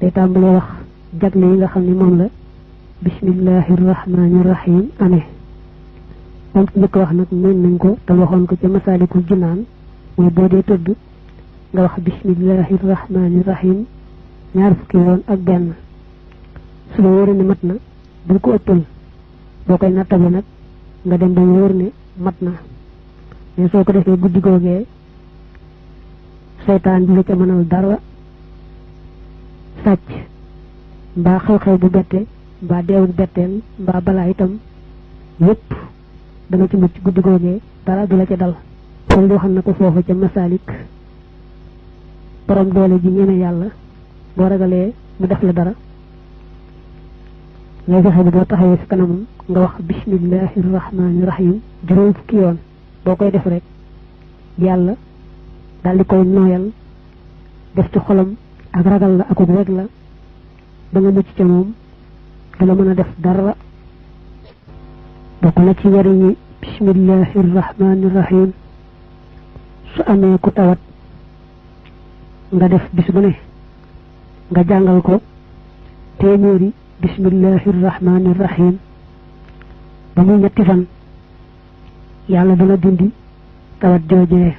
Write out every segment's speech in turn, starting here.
day tàmbalee wax jagle yi nga xam ne moom la bismillahir rahmanir rahim amee moom ci njëkk wax nag mën nañ ko te waxoon ko ca Masaalikul Jinaan mooy boo dee tëdd nga wax bismillahir rahmanir rahim ñaar fukki yoon ak benn su la wóoree ne mat na bul ko ëppal boo koy nattable nag nga dem ba wóor ne mat na mais soo ko defee guddi googee seytaan bi la ca mënal dara sàcc mbaa xew-xew bu bette mbaa deewuk betteel mbaa balaa itam yépp da nga ci mucc guddi googee dara du la ca dal kon waxal na ko foofu ca Masaalik borom doole ji ñeme yàlla boo ragalee mu def la dara ngay fexe bi boo taxawee fi kanamam nga wax bismillahir rahmanir rahim juróom fukki yoon boo koy def rek yàlla daal di koy nooyal def ci xolam ak ragal la akuk weg la ba nga mucc ca moom du la mën a def dara bokk na ci njariñi bismillahir rahmanir rahim su amee ku tawat nga def bis bu ne nga jàngal ko téeméeri bismillahir rahmanir rahim ba muy ñetti fan yàlla dana dindi tawat joojee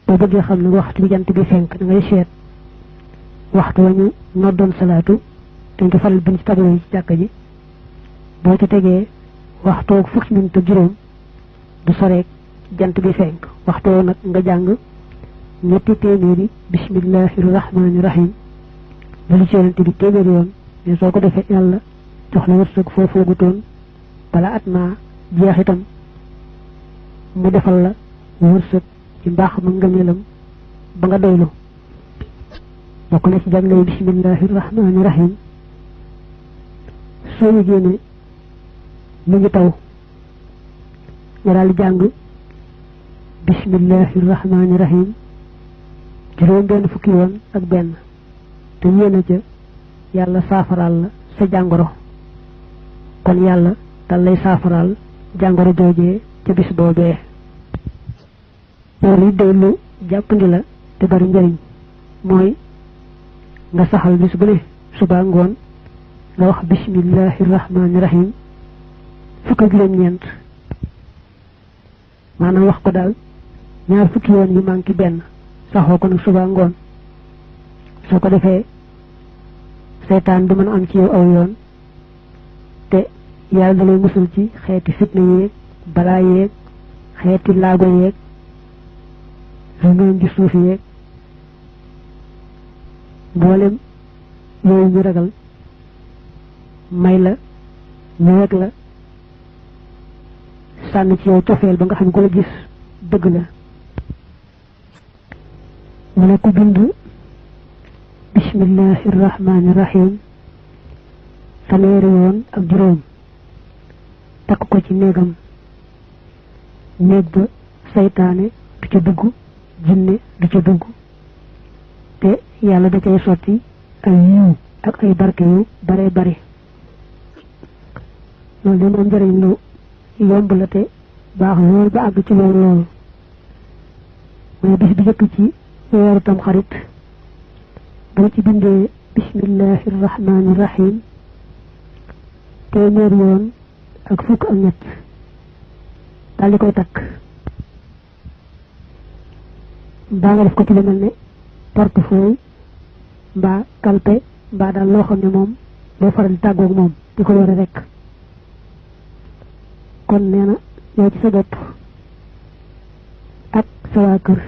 boo bëggee xam ne waxtu bi jant bi fenk da ngay seet waxtu wa ñu noddoon salaatu te nga faral bind ci tableau yi ci jàkka ji boo ci tegee waxtoog fukki minute ak juróom du soreek jant bi fenk waxtoo nag nga jàng ñetti téeméeri bismillahir rahmanir rahim lu ci yonent bi téeméeri yoon mais soo ko defee yàlla jox la wërsëg foo foogutoon bala at maa jeex itam mu defal la wërsëg ci mbaax ma ngëneelam ba nga doylu bokk na ci jagley bismillahir rahmanir rahim soo yëgee ne mu ngi taw nga daal di jàng bismillahir rahmanir rahim juróom benn fukki yoon ak benn te yéena ca yàlla saafaraal la sa jàngoro kon yàlla dal lay saafaraal jàngoro joojee ca bis boobee loolu day lu jàppandi la te bari njëriñ mooy nga saxal bis bu ne suba ngoon nga wax bismillahir rahmanir rahim fukk ak juróom-ñeent maanaam wax ko daal ñaar fukki yoon yu manqué benn saxoo ko nag suba ngoon soo ko defee seytaan du mën a am ci yow aw yoon te yàlla da lay musul ci xeeti fitna yeeg balaa yeeg xeeti laago yeeg lu ngeen ji suuf yeeg mboolem yooyu ñu ragal may la ñu weg la sànn ci yow cofeel ba nga xam ko la gis dëgg la mu ne ku bind bismillahir rahmanir rahim fanweeri yoon ak juróom takk ko ci néegam néeg ba saytaane du ca dugg jinne du ca dugg te yàlla da cay sotti ay yiw ak ay barke yu bare bare loolu de moom njëriñ lu yomb la te baax lool ba àgg ci loolu loolu mooy bis bi jëkk ci weeru tam xarit boo ci bindee bismillahir rahmanir rahim téeméer yoon ak fukk ak ñett daal di koy takk mbaa nga def ko ci lu mel ne portefeuille mbaa kalpe mbaa daal loo xam ne moom doo faral di tàggoog moom di ko yore rek kon nee na yow ci sa bopp ak sa waa kër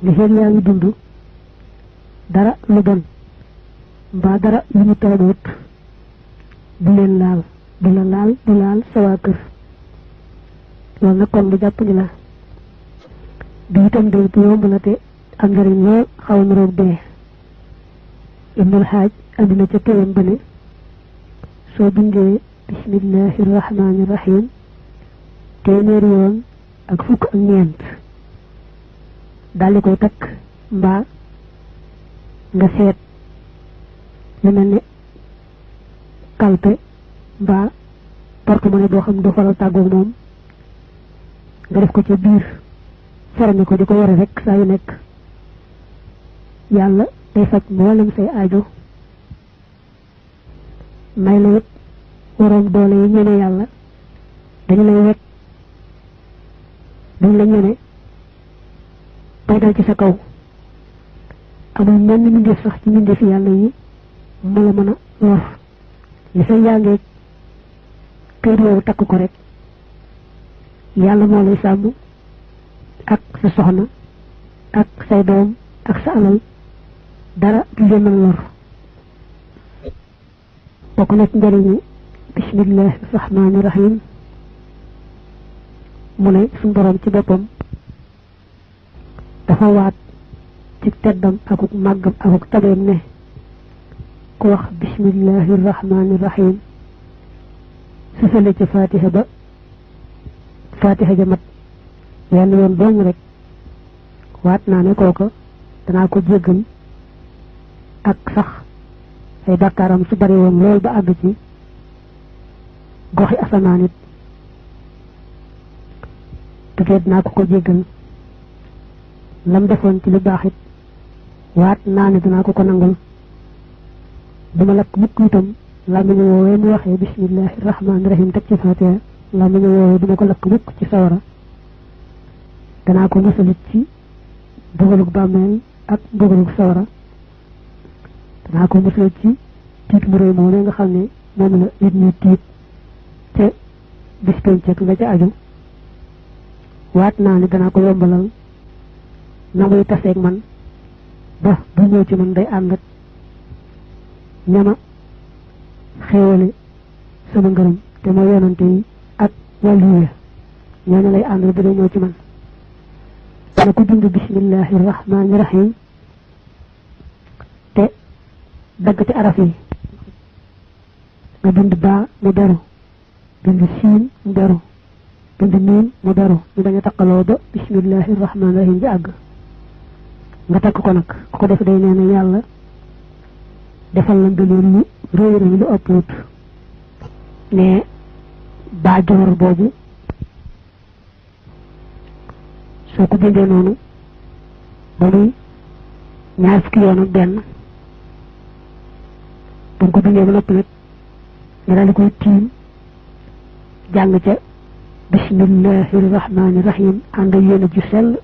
li xel yaa ngi dund dara lu bon mbaa dara lu ñu tawut du leen laal du la laal du laal sa waa kër loolu nag kon lu jàpp ni la bi itam day bu yomb la te am njëriñ lool xaw na roog dee Ibnul Haaj andi na ca téeram ba ne soo bindee bismillahir rahmanir rahim téeméeri yoon ak fukk ak ñeent daal di koy takk mbaa nga seet lu mel ne kalpe mbaa porte-monnaie boo xam ne doo faral tàggoog moom nga def ko ca biir ferme ko di ko yore rek saa yu nekk yàlla day faj mboolem say aajo may la it waroom doole yi ñene yàlla dañu lay wekk duñ la ñene bay dal ci sa kaw amul menn mbindeef sax ci mbindeefi yàlla yi mu la mën a lor li say yàngee kër woowu takk ko rek yàlla moo lay sàmm ak sa soxna ak say doom ak sa alal dara du leen mën lor bokk na ci njëriñu bismillahi rahmaani rahim mu ne suñu borom ci boppam dafa waat ci teddam akuk màggam akuk tabeem ne ku wax bismillahi rahmaani rahim su fele ci fatiha ba fatiha ja mat wenn yoon dooñ rek waat naa ne kooka danaa ko jéggal ak sax ay bakkaaram su bari woon lool ba àgg ci goxi asamaan it te dinaa ko jéggal lam defoon ci lu baax it waat naa ne dinaa ko nangul duma lakk mukk itam làmmiñu woowee mu waxee bismillahi rahmaani rahim teg ci fatiha làmmiñu woowee duma ko lakk mukk ci sawara danaa ko musalit ci mbugalug bàmmeel ak mbugalug sawara danaa ko musalit ci tiit mu réy moom nga xam ne moom la nit ñi tiit te bis penceek nga ca aju waat naa ne danaa ko yombalal na muy taseeg man ba bu ñëw ci man day ànd ak ñama xéewale sama ngërëm te mooy yonante yi ak wàllu yi ñooñu lay àndal ba day ñëw ci man na ko bind bismillahi rahmaani rahim te daggati araf yi nga bind baa mu beru bind siin mu beru bind miin mu beru ñu bañ a taqaloo ba bismillahi rahmaani rahim bi àgg nga takk ko nag ku ko def day nee na yàlla defal la ngëneel lu rëy rëy lu ëpp wut ne baa joor boobu soo ko bindee noonu ba muy ñaar fukki yoon ak benn ba ko bindee ba noppi nag nga daal di koy tiim jàng ca bismillahi rahmaani rahim ànd ak yéen ju sell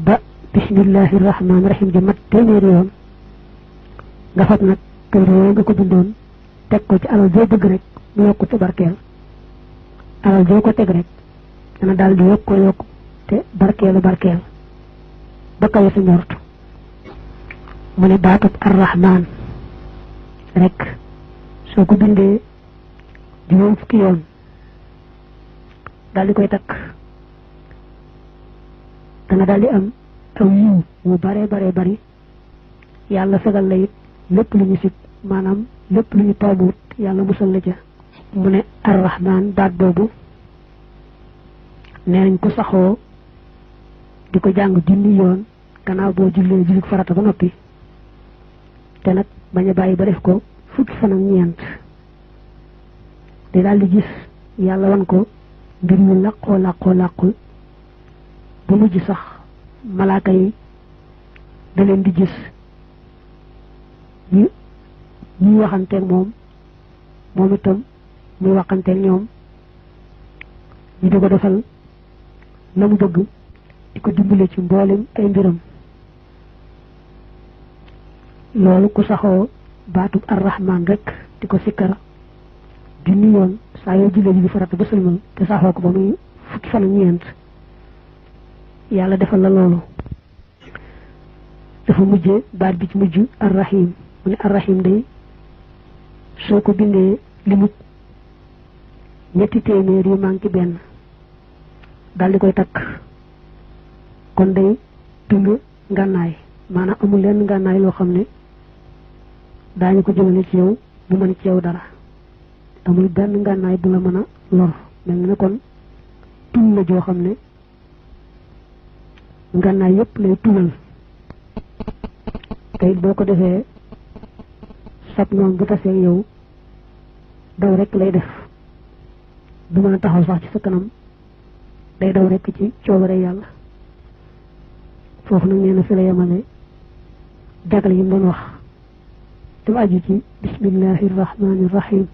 ba bismillahi rahmaani rahim ja mat téeméeri yoon nga fab nag kër yooyu nga ko bindoon teg ko ci alal joo bëgg rek mu yokk ci barkeel alal joo ko teg rek dana daal di yokk te barkeelu barkeel ba kawe sa njort mu ne baatub arrahman rek soo ko bindee juróom fukki yoon daal di koy takk danga daal di am aw yiw wu bare bare bari yàlla fegal la it lépp lu ñu sib maanaam lépp lu ñu toobuut yàlla musal la ca mu ne arrahman baat boobu nee nañ ko saxoo di ko jàng junni yoon gannaaw boo jullee jullit farata ba noppi te nag bañ a bàyyi ba def ko fukki fan ak ñeent di daal di gis yàlla wan ko mbir ñu làqul bu mujj sax malaaka yi da leen di gis ñuy waxanteeg moom itam muy waxanteeg ñoom ñu di ko defal la mu bëgg di ko dimbale ci mboolem ay mbiram loolu ku saxoo baatub arrahman rek di ko sikkar junni yoon saa yoo jullee ji farata ba sëlmal te saxoo ko ba muy fukki fan ak ñeent yàlla defal la loolu dafa mujjee baat bi ci mujj arrahim mu ne arrahim day soo ko bindee limut ñetti téeméer yu manqué benn daal di koy takk kon day dund ngànnaay maanaam amul lenn ngànnaay loo xam ne daañu ko jëmale ci yow bu mën ci yow dara amul benn ngànnaay bu la mën a lor mel na ne kon tul la joo xam ne ngànnaay yépp lay tulal tey boo ko defee sab noonu bu tasee yow daw rek lay def du mën a taxaw sax ci sa kanam day daw rek ci coobare yàlla foofu nag nee na fi la yemale jagal yi doon wax te aju ci bismillahir rahmanir rahim